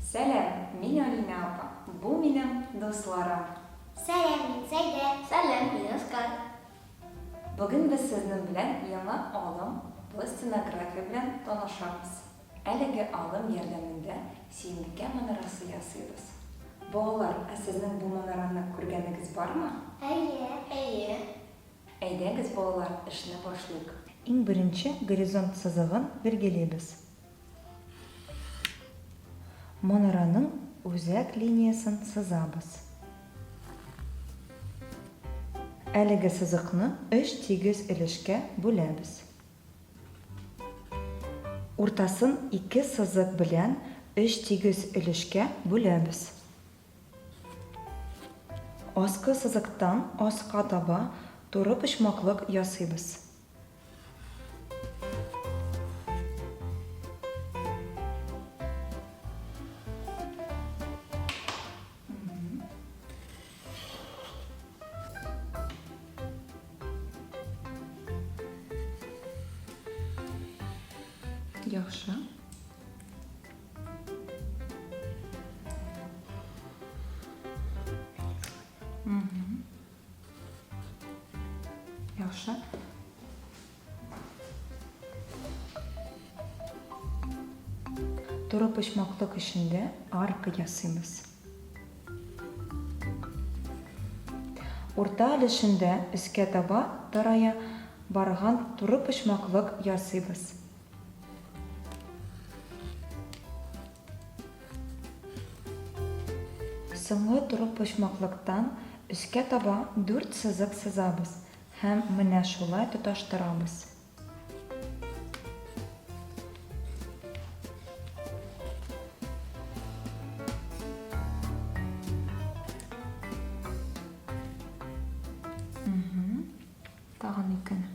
Сәлам, мин Алинә апа. Бу минем дусларым. Сәлам, мин Сәйдә. Сәлам, мин Оскар. Бүген без сезнең белән яңа алым, пластинография белән танышабыз. Әлеге алым ярдәмендә Сөембикә манарасы ясыйбыз. Балалар, ә сезнең бу манараны күргәнегез бармы? Әйе. Әйе. Әйдәгез, балалар, эшне башлыйк. Иң беренче горизонт сызыгын билгелибез. Манараның үзәк линиясен сызабыз. Әлеге сызыкны өч тигез өлешкә бүләбез. Уртасын ике сызык белән өч тигез өлешкә бүләбез. Аскы сызыктан аска таба турыпочмаклык ясыйбыз. Яхшы. Яхшы. Турыпочмаклык эчендә арка ясыйбыз. Урта өлешендә өскә таба тарая барган турыпочмаклык ясыйбыз. Соңгы турыпочмаклыктан өскә таба дүрт сызык сызабыз һәм менә шулай тоташтырабыз. Тагын икене.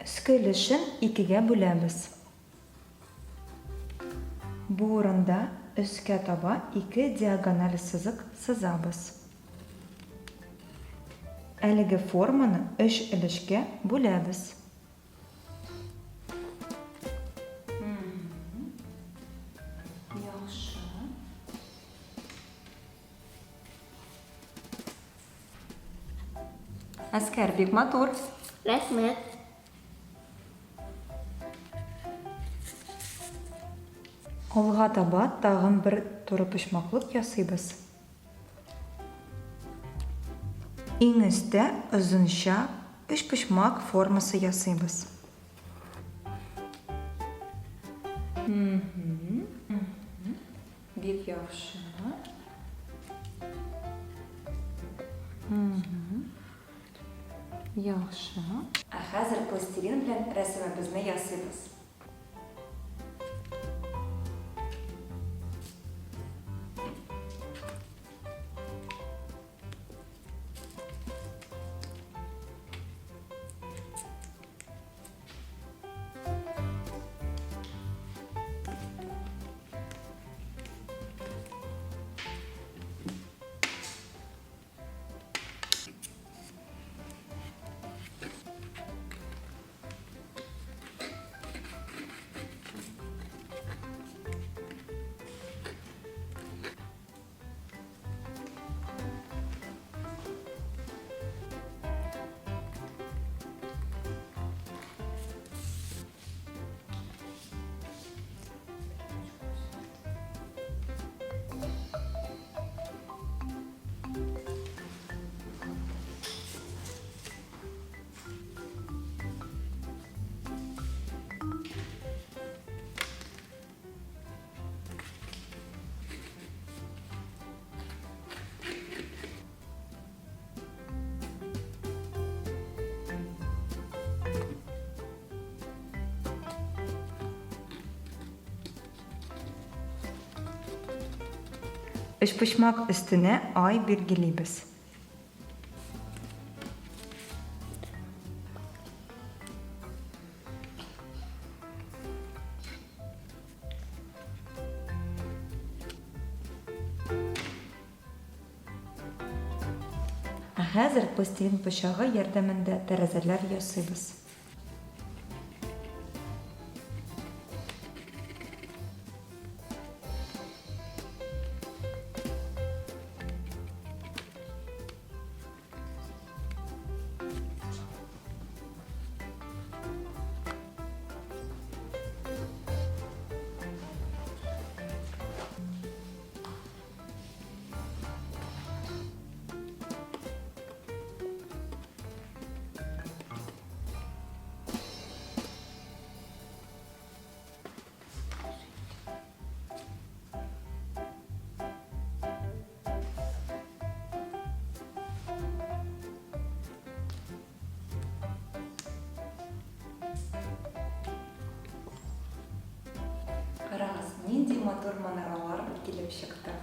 Өске өлешен икегә бүләбез. Бу урында өскә таба ике диагональ сызык сызабыз. Әлеге форманы өч өлешкә бүләбез. Яхшы. Әскәр, бик матур. Рәхмәт. Алга таба тагын бер турыпочмаклык ясыйбыз. Иң өстә озынча өчпочмак формасы ясыйбыз. Бик яхшы. Яхшы. Ә хәзер пластилин белән рәсемебезне ясыйбыз. Өчпочмак өстенә ай билгелибез. хәзер пластилин пычагы ярдәмендә тәрәзәләр ясыйбыз. Карагыз, нинди матур манаралар килеп чыкты.